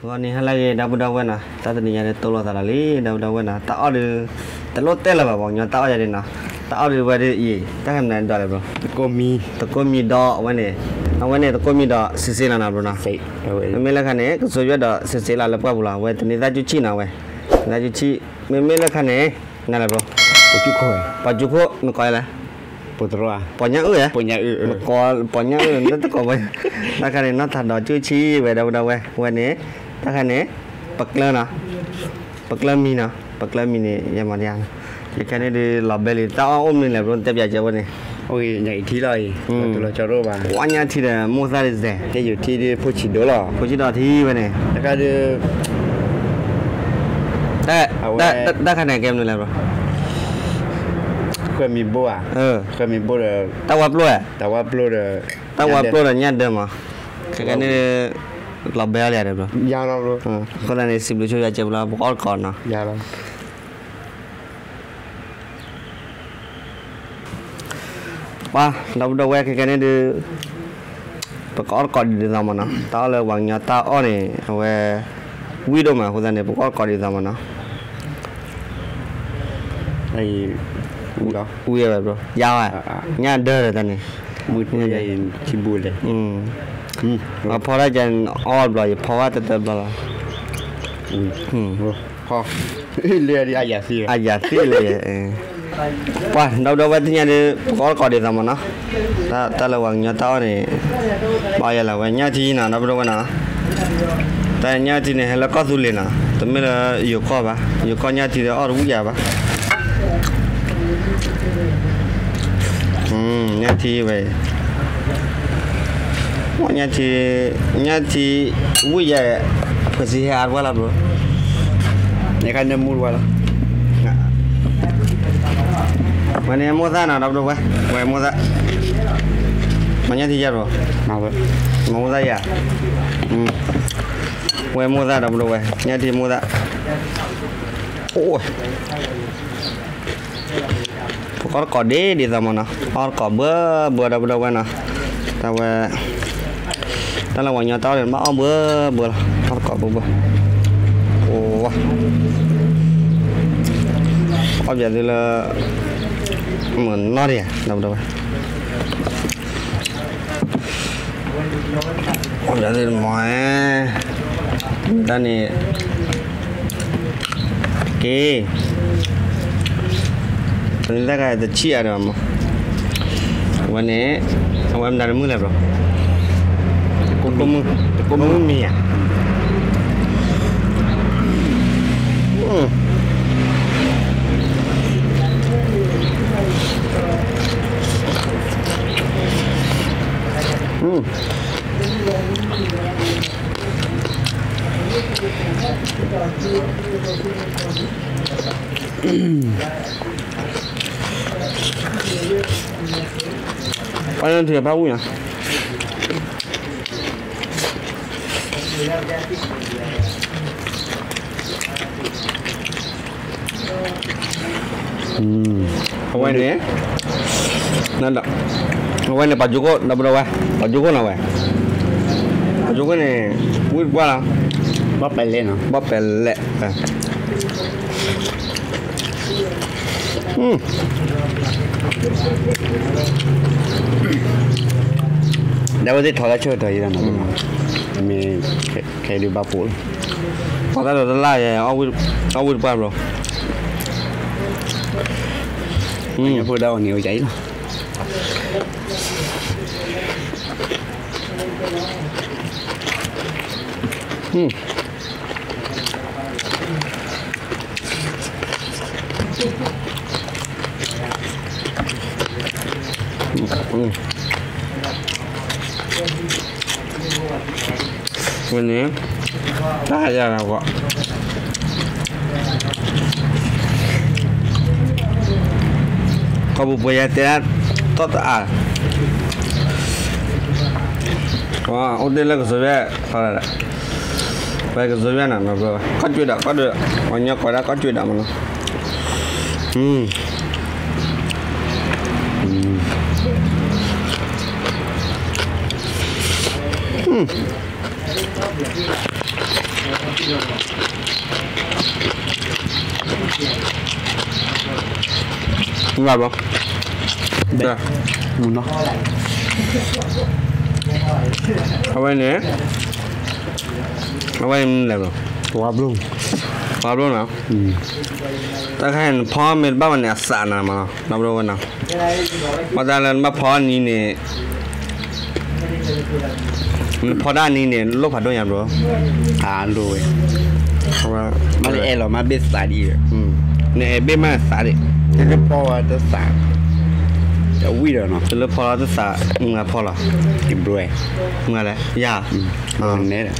ဂီၤနံၤဟါလၢအဂ့ၤ ဒီပုၢ်ဒီဝဲၢ်နီၤ, တၢ်တနံၤညါဒီး တိၢ်လိာ်သးလီၤလံ ဒီပုၢ်ဒီဝဲၢ်နီၤ, တၢ်အီၣ်ဒီး တလိၣ်တဲလၢၤဘၣ် ပှၤကညီတၢ်အီၣ်ယၤဒ်နီၤ, တၢ်အီၣ်ဒုးဝဲဒ်အံၤ တၢ်ခါန့ၣ်ဒ်လဲၣ်ဘျီ, သကိးမံဒီးအဝဲန့ၣ်, အဝဲန့ၣ်သကိးမံဒီးစ့စ့လီၤနီၤဘျီနီၤ, မ့မ့ၢ်လၢခါန့ၣ် ကစိၤယွဲၣ်ဒီးစ့စ့လီၤလၢပှၢ်ပူၤလီၤ, အဝဲတန့ၤသၣ်ကၠူၣ်ဆံၣ်နီၤဝဲ, သၣ်ကၠူၣ်ဆံၣ်, မ့မ့ၢ်လၢခါန့ၣ် နလဲၣ်ဘျီ, ပှၤကၠူၣ်ခိၣ်, နကိးလဲၣ် ပှၤညၣ်အုၣ်ဧါ, ပှၤညၣ်အုၣ် တကိးပှၤညၣ်အုၣ် တကိးဝဲ, တၢ်ခါန့ၣ် နီၢ်ထးဒီးကၠူၣ်ဆံၣ်ဝဲ ဒီပုၢ်ဒီဝဲၢ် ဝဲန့ၣ်, တၢ်ခါန့ၣ် ပကျၢနီၤ, ပကျၢမံနီၤ, ပကျၢမံန့ၣ် ယမၤတယါနီၤ, ခဲခဲန့ၣ်ဒုး လီၤဘဲလံ တၢ်အီၣ်အိၣ်မနုၤလဲၣ်ဘျီ တဲပၠးကဲဝဲန့ၣ်, ညၣ်အံၤထံလီၤအံၤ, တူၢ်လီၤကၠီရိၣ်ဘၣ်, ဝါညၣ်ထံဒီး မိၢ်သၣ်ဒ်စဲး, ယိၤထံဒ်ဖိဆံးဒိၣ်လီၤ, ဖိဆံးဒီးထံဝဲန့ၣ်, တၢ်ခါဒုး တၢ်ခါန့ၣ် ကဲမနုၤလဲၣ်ဘျီ, ဃဲမံဘိဧါ, ဃဲမံဘိဒီး တၢ်ဝါပျိၢ်ဧါ, တၢ်ဝါပျိၢ်ဒီး တၢ်ဝါပျိၢ်ဒီးညၣ်ဒၢမး, ခဲခဲန့ၣ် လီၤဘဲအီၤလံဧါဒီးဘျီ, အဃိသတးန့ၣ် စံးဘျုးဆိယၤစဲးဘျီ ပကအီၣ်တကိးနီၤ ပှၤ ဒီပုၢ်ဒီဝဲၢ် ခဲခဲန့ၣ်ဒုး ပကအီၣ်တကိးဒ်သိးမးနီၤ, တၢ်အီၣ်လၢပှၤကညီတၢ်အီၣ်န့ၣ် အဝဲ ဝံၣ်ဒိၣ်မးအဃိသတးန့ၣ် ပကအီၣ်တကိးဒ်သိးမးနီၤ, ဝံၣ်ဝဲဘျီ ယါဝဲ, ညၣ်ဒၢဒီးတၢ်န့ၣ်, ထံဘူလဲၣ်, အဖီတၢ်ကဲအီၣ်ဘျီ ယဖီဝဲတၢ်တဘျီလီၤ, လၢအယၤသ့လၢ ပှၤ ဒီပုၢ်ဒီဝဲၢ်သ့ၣ်ညါဒုး ပကအီၣ်တကိးဒ်သိးမးနီၤ, တၢ်လၢပှၤကညီတၢ်အီၣ်န့ၣ် ဘၣ်ယဲလၢဝဲညၣ်ထံနီၤ ဒီပုၢ်ဒီဝဲၢ်နီၤ, တၢ်ညၣ်ထံန့ၣ် ဟဲလၢကီၢ်သူလ့ၤနီၤ, တမ့ၢ်လၢယိၤကီၢ်ဘၣ်, ယိၤကီၢ်ညၣ်ထံဒီးအီၣ်တဝံၣ်ယၤဘၣ်, ညၣ်ထံဝဲ ညၣ်ထံ, ညၣ်ထံ, ဝံၣ်ယဲ, အဖှဲးစံဟဲအါတဝဲလီၤဘျီ, နခါန့ၣ်မူတဝဲလီၤ, ဝဲန့ၣ်မိၢ်သၣ်နီၤ ဒီပုၢ်ဒီဝဲၢ်, ဝဲမိၢ်သၣ်, မၤညၣ်ထံယဲၢ်ဘျီ, မၤမိၢ်သၣ်ယဲၢ်, ဝဲမိၢ်သၣ် ဒီပုၢ်ဒီဝဲၢ် ညၣ်ထံမိၢ်သၣ်, အိၣ် ပကအီၣ်တကိးဒ်ဒ်သိးမးနီၤ, အီၣ်တကိးဘၢဘၢ ဒီပုၢ်ဒီဝဲၢ်နီၤ, တၢ်ဝဲ, တၢ်လၢပှၤကညီတၢ်အီၣ်န့ၣ် ဘၣ်အီၣ်ဘၢဘၢလီၤ, အီၣ်တကိးဘၢဘၢ, အိၣ်ဝဲ, အီၣ်ပၠးသုလၢ မုၢ်နီၢ်ဒံးဧါ ဒီပုၢ်ဒီဝဲၢ် အီၣ်ပၠးသုမး, တၢ်န့ၣ် တက့ၢ်, ပန့ၢ်တၢ်ကတဆံၣ်အါဒီးမး, အဝဲန့ၣ်, အဝဲမတၤတမုၢ်လဲၣ်ဘျီ, ကိးမုၢ်မံၤဧါ, ပှၤန့ၣ်ထံၣ်ဖးဝံၣ်ညါ, အဝဲန့ၣ်, အဝဲန့ၣ် ပှၤကၠိခိၣ် ဒီပုၢ်ဒီဝဲၢ်, ပှၤကၠိခိၣ်နီၤဝဲ, ပှၤကၠိခိၣ်န့ၣ် ဝံၣ်တပှၢ်လီၤ, ဘၣ်ပဲာ်လဲၣ်နီၤ, ဘၣ်ပဲာ်လဲၣ်, ဒီးဝဲသ့ၣ်ထီၣ်လၢဆၢကတီၢ်အံၤလီၤနီၤ, မ့ၢ်ခဲဒုးဘၣ်ပိာ်လီၤ, ပှၤတၢ်ဒိးတလၢ်ယဲ အီၣ်ဝံၣ်တပှၢ်ဘျီ, ဖိဒၣ်အီၤန့ၣ်အိၣ်ယၤအံၤလီၤ. ဝဲန့ၣ် တၢ်ယၤလီၤဂီၢ် ကီၢ်ပူၤပှဲၤယဲတဲဒၣ် ထီၣ်တအါ အိၣ်တ့ၢ်လၢကစီၤယွဲၣ် ဝဲကစီၤယွဲၣ်နီၤ ကီၢ်ကၠွ့ဒီး ကီၢ်ဒုး ပှၤကညီကိးဒၣ်ကီၢ်ကၠွ့ဒီးမနီၤ အ မုၢ်ဘၣ်ဘျီ, မုၢ်နီၤ, အဝဲန့ၣ်, အဝဲန့ၣ်မနုၤလဲၣ်ဘျီ, ဝါဘျီ, ဝါဘျီနီၤ, တၢ်ခါန့ၣ်နဖီမ့ၢ်တဘၣ်ဝဲန့ၣ် အစးနၤမးနီၤ ဒီပုၢ်ဒီဝဲၢ်နီၤ, ဘၣ်ဆၣ်လၢနဘၣ်ဖီအနံၤန့ၣ် နဖီဒၣ်နံၤန့ၣ် လိၣ်ဖးဒိၣ်ညါဘျီ, အလိၣ်ဝဲ, မ့ၢ်လၢအဲၣ်လီၤမ့ၢ်ဘ့ၣ်သးဒ်အံၤ, နအဲၣ်ဘ့ၣ်မ့ၢ်သးဒံး, တလၢဖီဝဲတသး, တဝံၣ်ဒီးနီၤ, တလၢဖီလီၤတသး, မုၢ်ဂၤဖီလီၤ, တဘျီ, မုၢ်ဂၤလဲၣ်, ယၤ, နဲဒၣ်,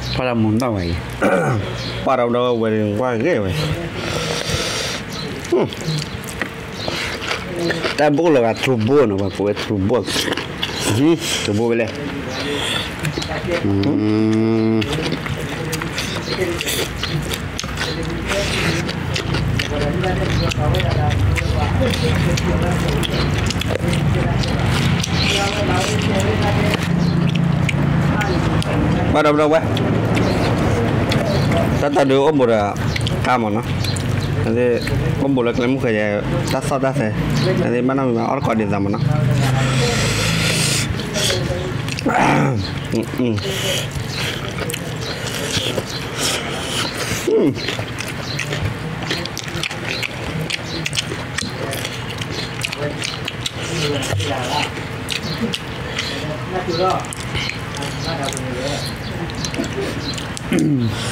ဖီလီၤမုၢ်နီၢ်ဝဲအံၤ, ပှၢ်ဒီပုၢ်ဒီဝဲၢ်ဝဲဒၣ်ကွၢ်ဂ့ၤဝဲ တၢ်ဘိၣ်လီၤဂာ်ထူဘိၣ်နီၤ, ပှၤကိးဝဲထူဘိၣ်, ထူဘိၣ်ဝဲလဲၣ်, ပှၢ်ဒီပုၢ်ဒီဝဲၢ်, တၢ်တၢ်ဒုးအိၣ်ဘူးဒီး ကါမးနီၤ, အိၣ်ဘူးလၢကျဲမုၢ်ဃဲၤယဲ, တၢ်သီၣ်တၢ်သဲ, ဘၣ်နီတမံၤဘၣ် အီၣ်တကိးဒ်သိးမးနီၤ.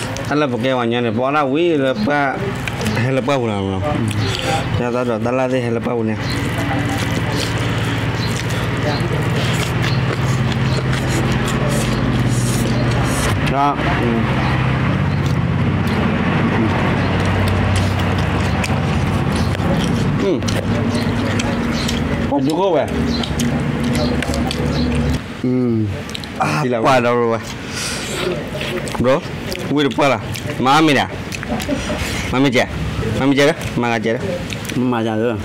တၢ်လၢပကဲပှၤကညီန့ၣ် ပအီၣ်ဒၣ်ဝံၤလၢပှၢ်, ဟဲလၢပှၢ်ပူၤလီၤနီၤ, တၢ်သီၣ်ဒီးတၢ်လၢ်သ့ၣ်ဟဲလၢပှၢ်ပူၤန့ၣ် ပှၤဒိခိၣ်ဝဲ, ပှၢ်ဒီးဝဲ, ဘျီ, ဝံၢ်တပှၢ်လီၤ, မၤမ့ၢ်ဒၣ်, မၤမ့ၢ်ကဲ, မၤမ့ၢ်ကဲဒီး မၤဂၤကဲဒီး, မၤဂၤဒီး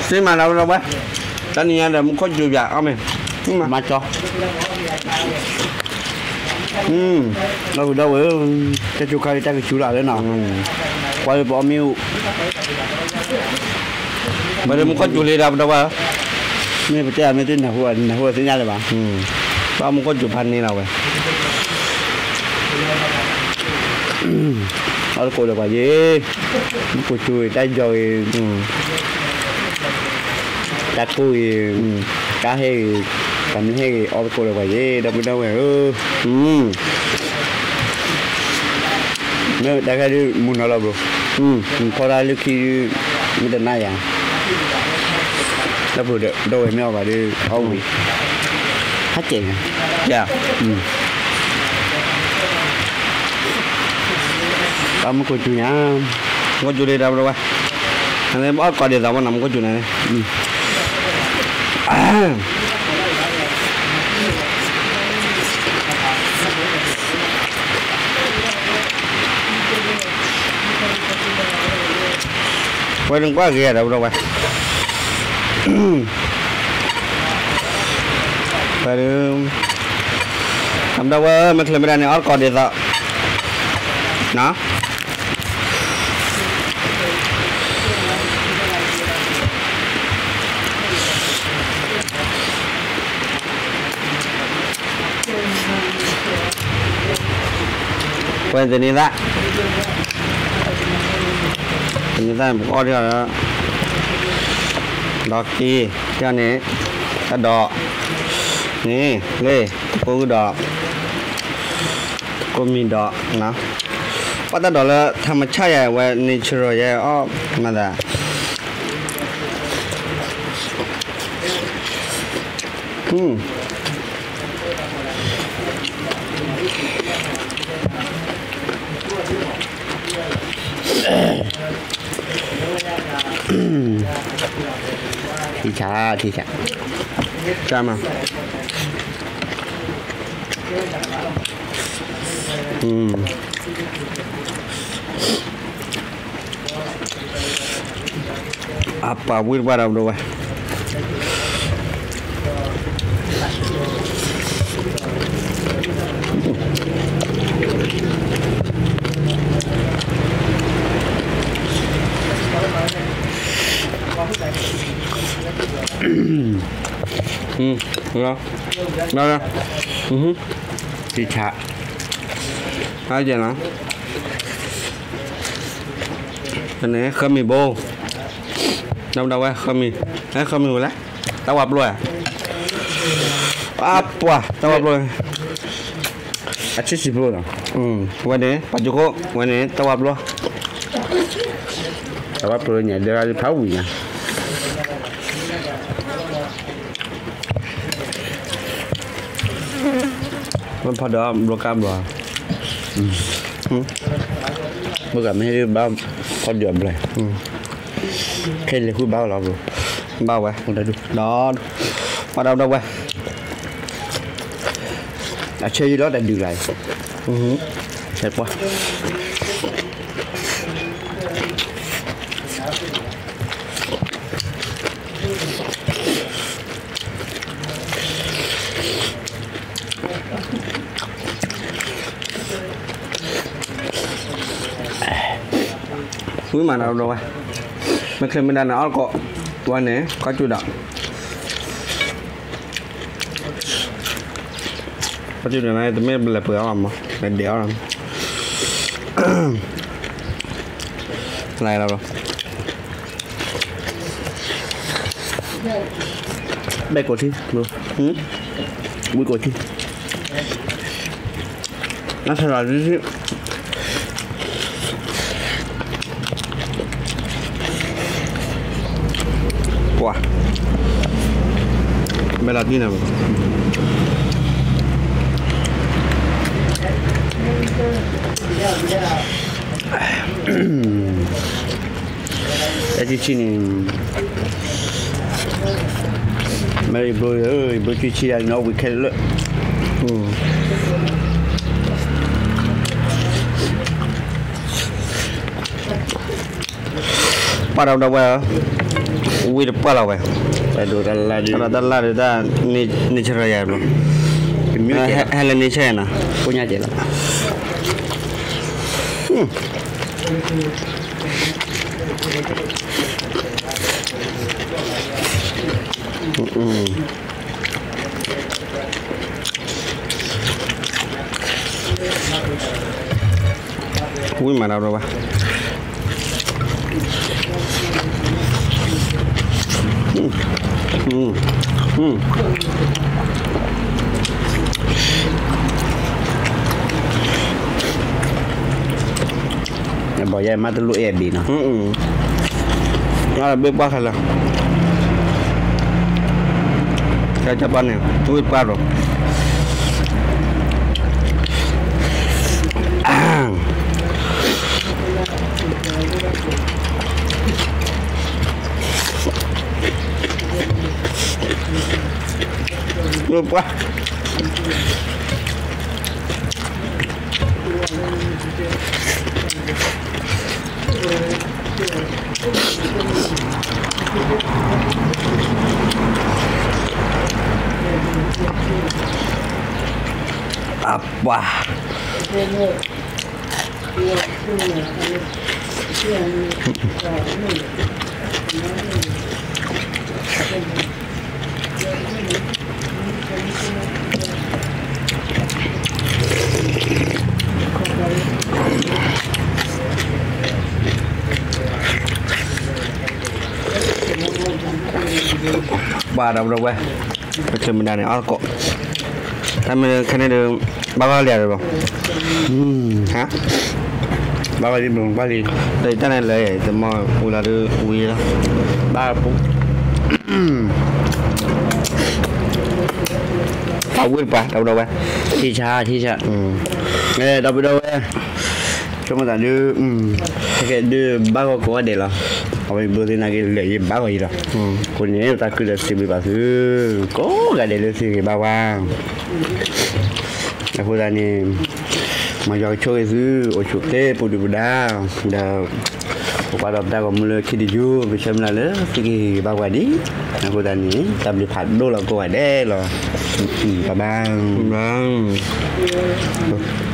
သ့မၤလၢဝဲလီၤဝဲ, တၢ်နံၤညါဒီးမူခိၣ်စူၤပၠးအီၣ်မ့ၢ်, မၤကၠီ, ဒီပုၢ်ဒီဝဲၢ်, တၢ်စူၤခါလံ တၢ်ကစူၤလီၤလၢနီၤ, ကွၢ်လၢပအီၣ်မ့ၣ်အူ, မ့ၢ်မူခိၣ်စူၤလံဒီပုၢ်ဒီဝဲၢ်, မ့ၢ်ပတဲအမ့ၢ်သ့ၣ်နၢ်ဟူ, နၢ်ဟူသ့ၣ်ညါလၢၤဘၣ်, ဘၣ်မူခိၣ်စူၤဖးန့ၢ်လီၤဝဲ အီၣ်တကိးဒီးပှၤယ့ၣ်, မူခိၣ်စူၤဂ့ၤ တၢ်ယီၤဂ့ၤ, တၢ်ကိၢ်ဂ့ၤ, တၢ်ဟဲဂ့ၤ, တၢ်မ့ၢ်ဟဲဂ့ၤ အီၣ်တကိးဒီးပှၤယ့ၣ် ဒီပုၢ်ဒီဝဲၢ်ဧၢ, မ့ၢ်တၢ်ခဲဒုးမူနီၤလီၤဘျီ, ဖီတၢ်လၢခံဒုး, မ့ၢ်တနၢ်ယၤ, ဒီပုၢ်ဒီဝဲၢ်မ့ၢ်အီၣ်ဘၣ်ဒီး အီၣ်ဝံၤ, ဟးကဲးညါ, ဘၣ်မူခိၣ်စူၤညါ, မူခိၣ်စူၤလံဒီပုၢ်ဒီဝဲၢ်, အီၣ်တကိးဒ်သိးမးနီၤ မူခိၣ်စူၤန့ၣ် ဝဲဒုးကွၢ်ဂ့ၤဒီပုၢ်ဒီဝဲၢ်, ဝဲဒုး, ဒီပုၢ်ဒီဝဲၢ်မ့ၢ်ချ့မ့ၢ်ဒၣ်န့ၣ် အီၣ်တကိးဒ်သိး, နီၤ ဝဲတနံၤသၣ်, တနံၤသၣ်န့ၣ် ပကအီၣ်ဒ်အံၤ, ဒီးက့ၤ, ဒ်န့ၣ်, တၢ်ဒိး, န့ၣ်, လ့ၣ်, ကိးဂုၢ်ဒီး, ကိးမံၤဒီး, ပှၤတၢ်ဒိးလၢ ထၢမဆၣ်ယဲဝဲ natural ယဲအီၣ်မၤသး ထံဆး ထံဆး ကၢ်မး အပာ်ဝံၣ်တပှၢ်ဒီး ပဒိဝဲ, อืม เนาะ เนาะ อือฮึ သီးခြား ဟုတ်ကဲ့နော် န့ၣ် ခီမီဘိ ဒီပုၢ်ဒီဝဲၢ် ခီမီ ဟဲ ခီမီဝဲလဲၣ် တၢ်ဝါပျိၢ်ဧါ အပှၤ တၢ်ဝါပျိၢ် အဆံးဆံးပျိၢ်လီၤ ဝဲန့ၣ် ပှၤကၠိခိၣ် ဝဲန့ၣ် တၢ်ဝါပျိၢ် တၢ်ဝါပျိၢ်ညါ ဒဲဖးဝံၤညါ ဖးဒီးဘျီကါဘျီ မုၢ်ကမ့ၢ်ဘၣ်ဖးဒီးဘျီ ခဲလၢာ်ဃုဘၣ်လီၤဘျီ ဘၣ်ဝဲ ဒီး ပှၤဒီပုၢ်ဒီဝဲၢ် အဆၢယံၤလီၤတၢ်ဒုးလၢ် ဟဲပှၤ ဝံၤမးဒီပုၢ်ဒီဝဲၢ် မ့ၢ်ချ့မ့ၢ်ဒၣ်န့ၣ် အီၣ်ကီး ဝဲန့ၣ် ခီၣ်ကၠူၣ်ဒီး ခီၣ်ကၠူၣ်န့ၣ် တမ့ၢ်ပလဲၤပှဲၤအီၣ်မး လဲၤဒဲးအီၣ် လၢလီၤ ဘဲၣ်ကိးထံ ဝံကိးထံ နဆလီၤ ပှၤ မဲာ်လီၤတံၢ်န့ၣ် တၢ်ထံထံန့ၣ် မ့ၢ်ယဘျိ ယဘျိထံထံယၤန့ၣ် ဝံၤခဲလၢာ် ပှၤဒီပုၢ်ဒီဝဲၢ် ဝံတပှၢ်လီၤဝဲ တၢ်လၢ်ဒုးတၢ် န့ၢ်ဆၢယၤဘျီ ဟဲလၢန့ၢ်ဆၢယၤနီၤ ဖိညါကဲးလီၤ ဝံၤမးဒီးဝဲ ဘီယဲမးတလိၣ်အဲၣ်ဘံနီၤ ဘ့ၣ်ပှၢ်ခဲလၢာ် ကၠပၢ်န့ၣ် ဝံၢ်ပှၢ်ဒီး ဝံၢ်ပှၢ် အပှၤ ပှၤဒီပုၢ်ဒီဝဲၢ် ပချုးမ့ၢ်ဒၣ်န့ၣ် အီၣ်တကိး တၢ်မ့ၢ်ခဲန့ၣ်ဒီး ဘၣ်ဂီၢ်လံဧါဒီးဘၣ် ဟါ ဘၣ်ဂီၢ်လံ ဘၣ်ဂီၢ်လံ ဒီးတၢ်န့ၣ်လၢ တမီၢ်ဝံၤလီၤဒီးဝံၤလီၤ ဘၣ်ပူၤ ပှၤဝံၢ်တပှၤ ဒီပုၢ်ဒီဝဲၢ် ထံဆါ ထံဆါ ဒီပုၢ်ဒီဝဲၢ် ဆိကမိၣ်သးဒုး ခဲကဲဒုးဘၣ်ဂီၢ်ကိးဂၤဒဲးလီၤ အဝဲဘျီသ့ၣ်နာ်က့ၤလၢာ်ယံၤဘၣ်ဂီၢ်ယံၤလီၤ အဃိန့ၣ် တၢ်ခုၣ်ဒီးစံးဘျုးဘၣ်သု ကိးဂၤဒဲးလၢသုဟ့ၣ်ဂံၢ်ဘါပှၤ အဃိသတးန့ၣ် မ်ယွၤကဆိၣ်ဂ့ၤသု အိၣ်ဆူၣ်အိၣ်ချ့ပူၤဒုၣ်ပူၤဒါ ဒီး ပပှၤဒီးပတၢ်ဂီၤမူလၢခံတယုၢ် ပဆၢမုၢ်လၢ်လၢသုကဟ့ၣ်ဂံၢ်ဘါပှၤဒ် အဃိသတးန့ၣ် တၢ်ဘျုးဖးဒိၣ်လီၤကိးဂၤဒဲးလီၤ ဘၣ်ဘၣ်